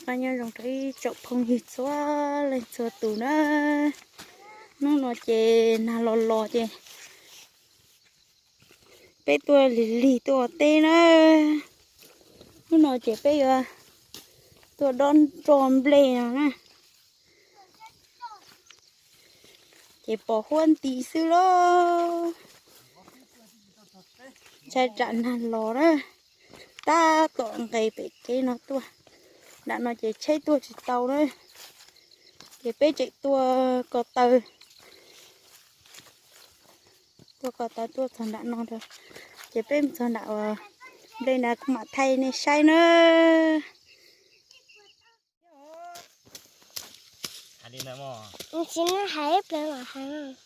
Nyob zoo rau ib tsoom phooj ywg txhua leej txhua tus na. Hnub no ces nag los los ces peb tuaj lig lig tuaj ua teb na. Hnub no ces peb yuav tuaj dob nroj nplej no na. Ces pos huab nti xwb lauj. Ntshai tsam nag los na. Tab tom nqes pem kev no tuaj. Nram no ces tsheb tuaj tsis tau na. Ces peb tseem tuaj ko taw, tuaj ko taw tuaj txog nram no rau. Ces peb mus txog nram uas nplej na kuv mam thaij nej saib na. Tsis ne, hais ib pliag mam hais.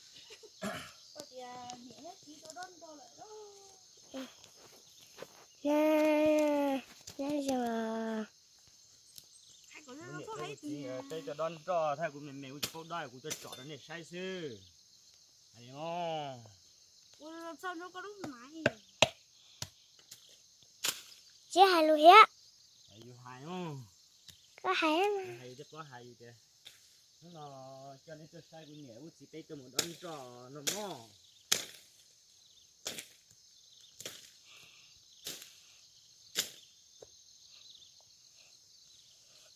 Nyob zoo. Peb cov dob nroj thaj kuv me me kuv tsis paub dob kuv tuaj tsom rau nej saib xwb. Tsis hais lus thiab. Yus hais, koj hais, hais tias, hnub no coj nej tuaj saib kuv niam ub txiv peb tuaj mus dob nroj no mog.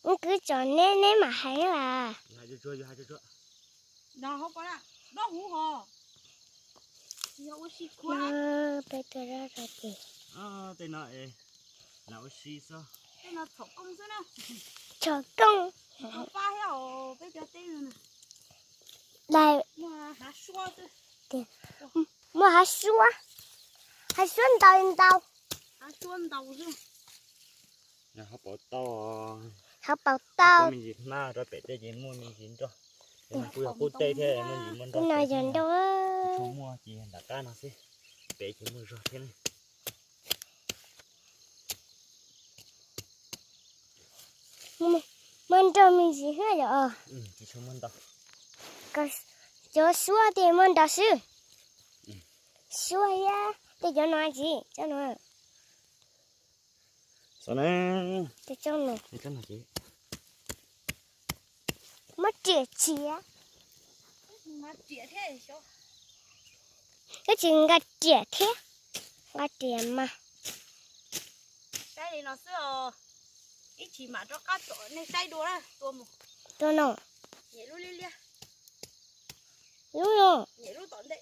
Wb kwv tsom neb, neb mam hais las. Peb tuaj rau tim. Tej no ua si xwb. Txhoov kooj. Dai, muaj hav suab, hav suab ntau ntau. Hav paus tau, hav paus tau. Me ntsis hmab rau pem tej ces muaj me ntsis nroj. Kuv yog qub teb thiab muaj ntsis muaj nroj. No yog nroj. Tsuas muaj ces nram qab no xwb, pem ces muaj zog thiab ne. Muaj nroj me ntsis thiab yom. Tsis tshua muaj ntau. Cov suab tej muaj ntau xwb. Suab thiab tej cov no tsis cov no. Xav na. Cov no. Muab riam txiav. Wb tsis nqa riam thiab, nqa riam mas. Saib li no xwb os. Ib chim mam rov qab tsom nej saib dua na, tua mus. Tua no. Nyem lub liab liab. Lub no. Nyem lub tom ntej.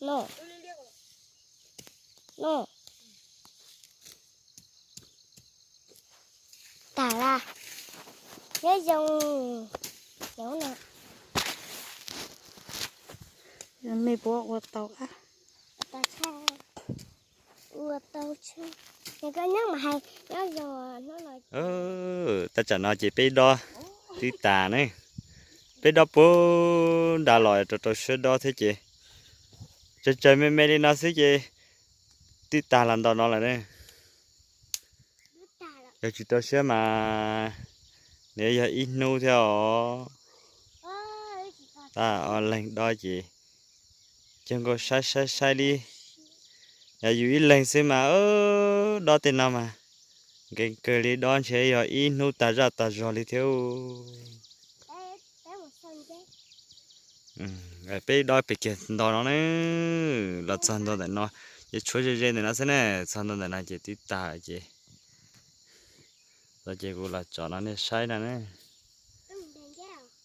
No. Lub liab liab ko. No. Tag las. Nyob zoo. Nyob no. Me puas ua tau ab? Ua tau tsheb. Koj nyob mas hais nyob zoo. Tab tsam no ces peb dob twb tas ne. Peb dob puag nrad los rau rau siab dob thiab ces tsawg tsawg me me li no xwb ces twb tag los ntau no lawm ne. Yog tsis rau siab mas nws yog ib hnub thiab os. Tab o leeg dob ces cog nkaus saib saib saib li. Yog yus ib leeg xwb mas dob tej no mas nkees kawg li, dob ntshe yog ib hnub tag zaj tag zog li thiab. Peb dob pem kiag nto no ne, los txog nto ntawm no, ces tshuav ze ze ntawm no xwb ne, txog nto ntawm no ces twb tag ces, txog ces kuv los tsom no nej saib no ne.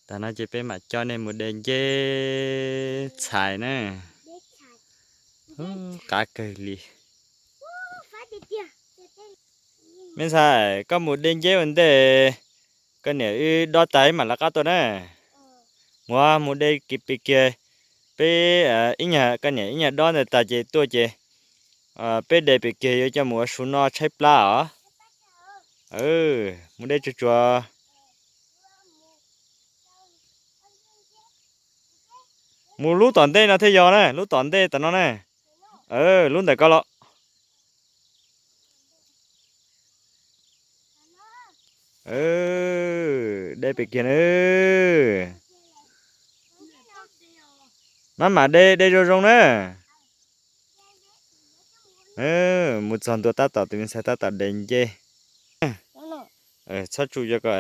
Tag no ces peb mam coj nej mus de nceb txhais na. Qab kawg li. Me ntxhais, koj mus de nceb ua ntej, koj niam wb dob tas wb mam lawv qab tuaj na. Mus, mus de kiag pem kiag, peb ib nyuag koj niam ib nyuag dob ntawd tas ces tuaj ces peb de pem kiag yuav coj mus ua su noj tshaib plab os. Mus de tsuag tsuag. Mus lub tom ntej no thiaj yog na, lub tom ntej tom no na. Lub ntawm ko los. De pem kiag na. Maj mam de, de zoo zoo na. Mus txog ntua tab tom tus me ntxhais tab tom de nceb. Txhob tsuj cov ko.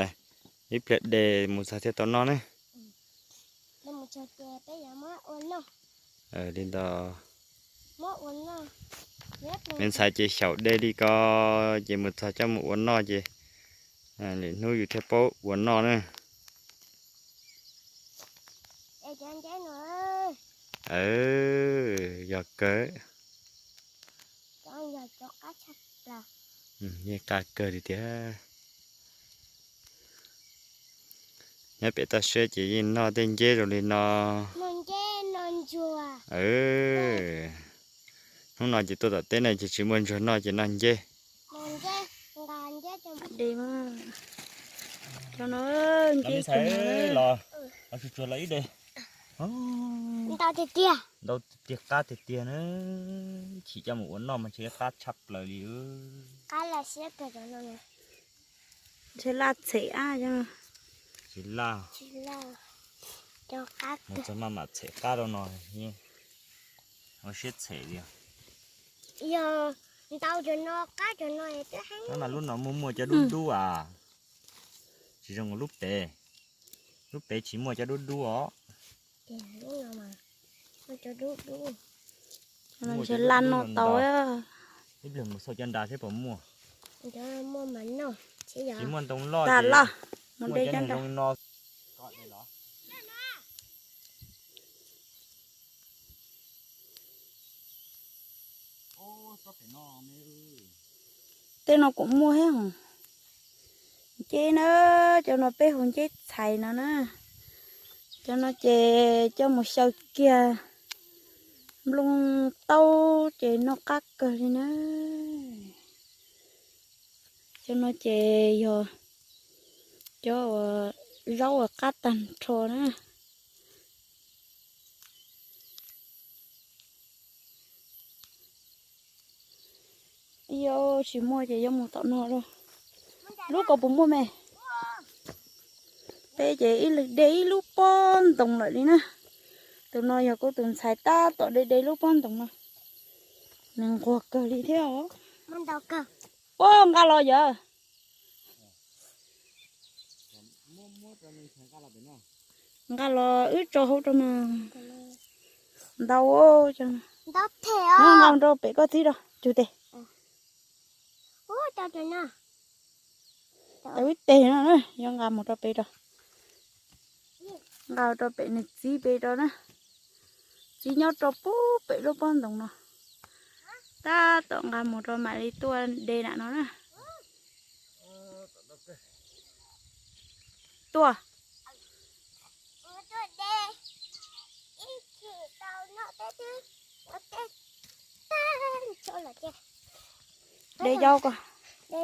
Ib pliag de mus txog thiaj tau noj ne. Li ntawd, me ntxhais ces xyaum de li ko ces mus txog coj mus ua noj ces lwm hnub yus thiaj paub ua noj na. Yog kawg. Yeej qab kawg li tiag. Nyob pem toj siab ces yeej noj tej nceb zoo li no. Hnub no ces tuaj tom teb no ces tsis muaj ntsuag noj ces noj nceb. Cov no nceb los tsuag tsuag los ib de. Ntau tiag tiag, qab tiag tiag na. Chim coj mus ua noj mas ntshe qab tshaj plaws li. Ntshe laj txhem ab. Tsis laj. Mus txog maj mam txhem qab rau no, ua siab txhem li. Yog ntau cov no, qab cov no. Lub no muaj muaj cov dub dub as, tsis zoo lub pem. Lub pem tsis muaj cov dub dub os. Ntshe laj noj tau. Ib pliag mus xauj cov nra seb puas muaj. Tsis muaj ntoo loj ces muaj cov nra zoo li no. Tej no kuj muaj thiab hos. Nceb na, cov no peb hu nceb txhais no na. Cov no ces coj mus xyaw kiag nplooj taub ces noj qab kawg li na. Cov no ces yog cov uas zaub uas qab tag nrho na. Yog tsis muaj ces yuav mus tom no lawm. Lub ko puas muaj me? Peb ces ib leeg de ib lub pob ntoos lawm li na. Tus no yog kuv tus ntxhais tab tom de de lub pob ntoos no. Nws nquag kawg li thiab os. Puab nqa los yawg. Nqa los wb tso hauv rau mas ntau. Nqa rau pem koj txiv rau cug tes. Tau ib teg no, yuav nqa mus rau pem rau. Nqa rau pem nws txiv pem rau na. Txiv nyob rau pub pem lub pob ntoos no. Tab tom nqa mus rau mam li tuaj de nram no na. Tuaj. De yau ko. Cov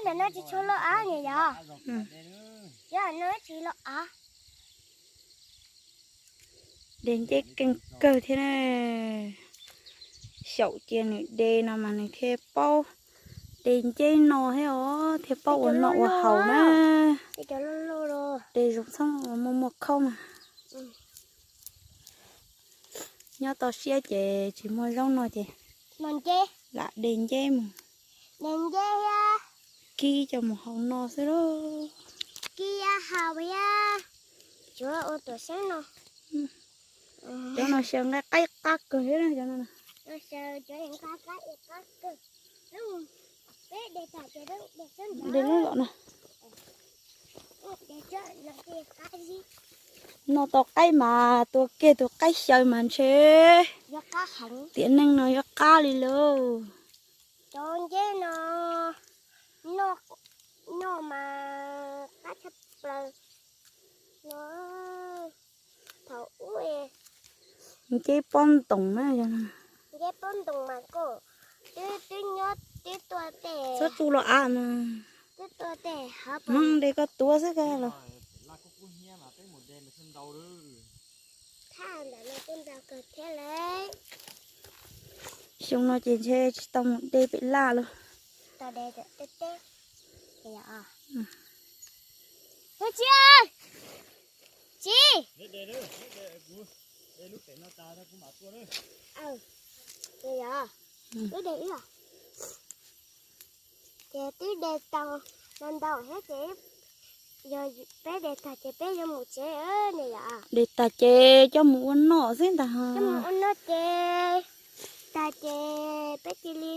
ntawm no tsis tshua loj av ne yog? Cov no tsis loj av. De nceb keej kawg thiab na. Xyaum cia nws de no mas nws thiaj paub de nceb no thiab os, thiaj paub ua noj ua haus na. De zoo txhob muaj muaj khaub mas. Nyob toj siab ces tsis muaj zaub noj ces lam de nceb mus kib coj mus hau no xwb lauj. Cov no xyaw nqaij qaib qab kawg thiab na. De lub lom no. Noj tau qaib mas tua kiag tus qaib xyaw mas ntshe tiam neej no yuav qab li lauj. Cov nceb no noj mas qab tshaj plaws no. Thaum ub nceb pob ntoos na, nceb pob ntoos mas koj twb nyob twb tuaj tej, txhob tsu los av mas twb tuaj tej hmoob de koj tuav xwb koj los. Xyoo no ces ntshe tsis tau mus de pem laj lawm. Tsis, tsis. Ces twb de tau ntau ntau thiab ces yog peb de tag ces peb yuav mus tsev ne yom. De tag ces coj mus ua noj xwb ntag. Coj mus ua noj ces tag ces peb cia li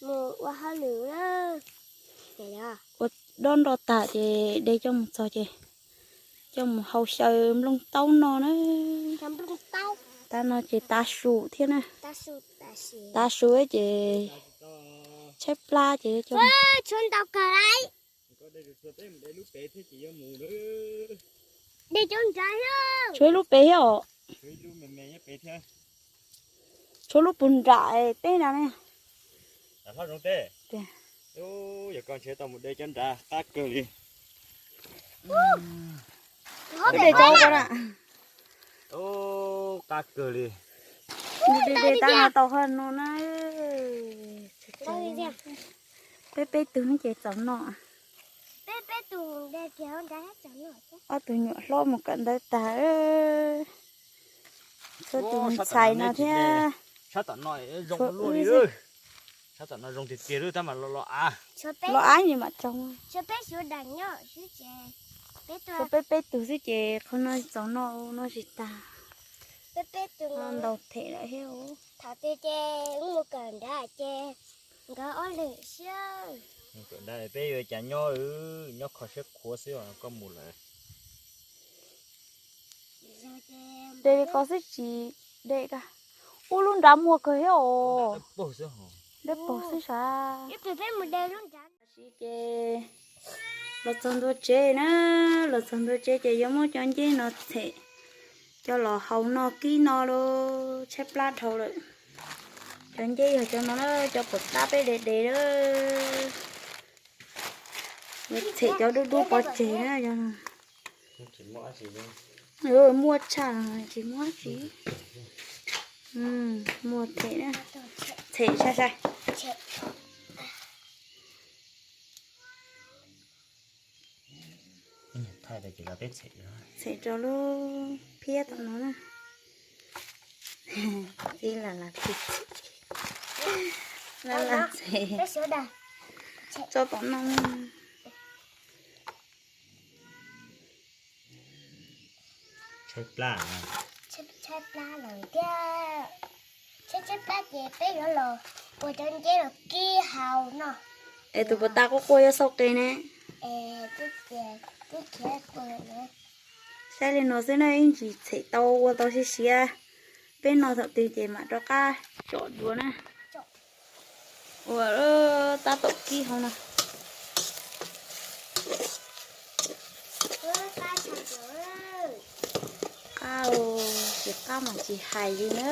mus ua hauj lwm. Ua dob nroj tag ces de coj mus txog ces coj mus hau xyaw nplooj taub noj na. Tab no ces tav su thiab na. Tav su ces tshaib plab ces tshuav ntau kawg. Tshuav ib lub pem thiab os. Tshuav lub puag nram teb nrad ne. Yog koj ntshe tau mus de cov nrad qab kawg li. De tau qab kawg li. De de tab no tau qhov no na. Peb peb tug ces txaus noj. Ob tug nyuam hlob mus kawm ntawv tag. Txhua tus ntxhais no thiab. Sab tom no zoo luaj li. Sab tom no zoo tiag tiag lub tab mas los los av. Los av li mam tsaug. Peb peb tug xwb ces qhov no txaus noj no tsis tag. Ntau them lawm thiab. Thaum twg ces wb mus kawm nrad ces nkawd ob leeg siab. Mus kawm nrad peb yuav cas nyob, nyob kho siab khuav xwb os koj mus lawm. De li ko xwb tsis de da. Ub lub nrad muaj kawg thiab os. Dawb paug xwb sav. Tab sis ces los txog ntua tsev na, los txog ntua tsev ces yuav muab cov nceb no txhem coj los hau noj kib no lauj, tshaib plab dhau lawm. Cov nceb yog cov no na, cov puas tab peb de de lawm. Txhem cov dub dub pov tseg na. Muaj tshaj tsis muaj tsi. Muaj them na. Txhem sai sai. Txhem rau lub phiab tom no na. Ib las las txhem. Las las txhem. Tso tom no. Tshaib plab, tshaib plab lawm thiab. Tshaib tshaib plab ces peb yuav los ua cov nceb los kib hau no. Es tus puas tab quaj quaj yuav xauj qe ne. Saib li no xwb na, ib ntsis txhem tau ua tau siav siav, peb noj thaum twg ces mam rov qab tsom dua na. Ua tab tom kib hauv no. Qab, tsis qab mas tsis hais li na.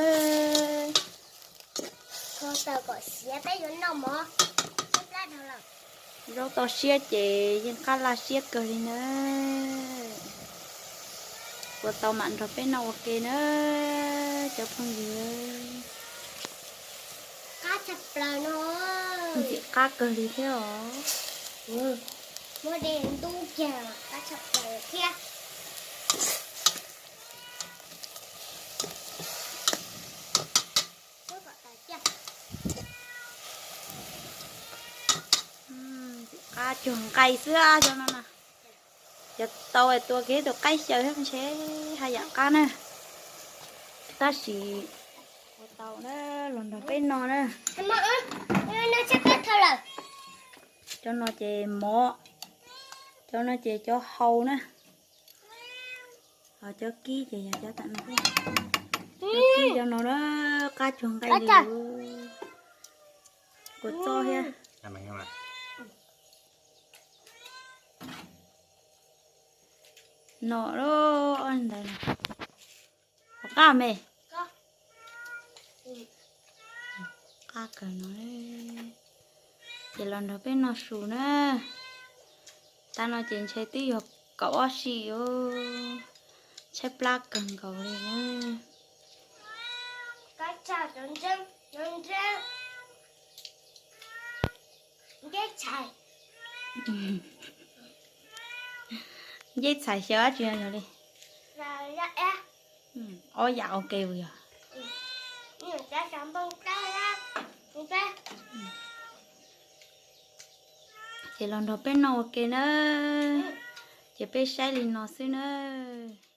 Zaub tau siab ces yeej qab laj siab kawg li na. Ua tau mam nrog peb noj ua ke na cov phooj ywg. Ntxim qab kawg li thiab os. Ntxim qab cuag nqaij xwb cov no na. Cov tau es tua kiag tus qaib xyaw thiab ntshe haj yam qab na. Tab sis ua tau na, los nrog peb no na. Cov no ces mov, cov no ces cov hau na. Ho cov kib ces yog cov tam no. Cov kib cov no na, qab cuag nqaij li. Kua txob thiab. No, ntawd, qab me. Qab kawg no. Ces los nrog peb noj su na. Tag no ces ntshe twb yog kaum ob si, tshaib plab kawg nkaus li na. Nceb txhais xyaw dab tsi no yog li? Ob yam ua ke yog. Ntxim qab, ntxim qab. Ces los nrog peb noj ua ke nawb. Ces peb saib li no xwb nawb.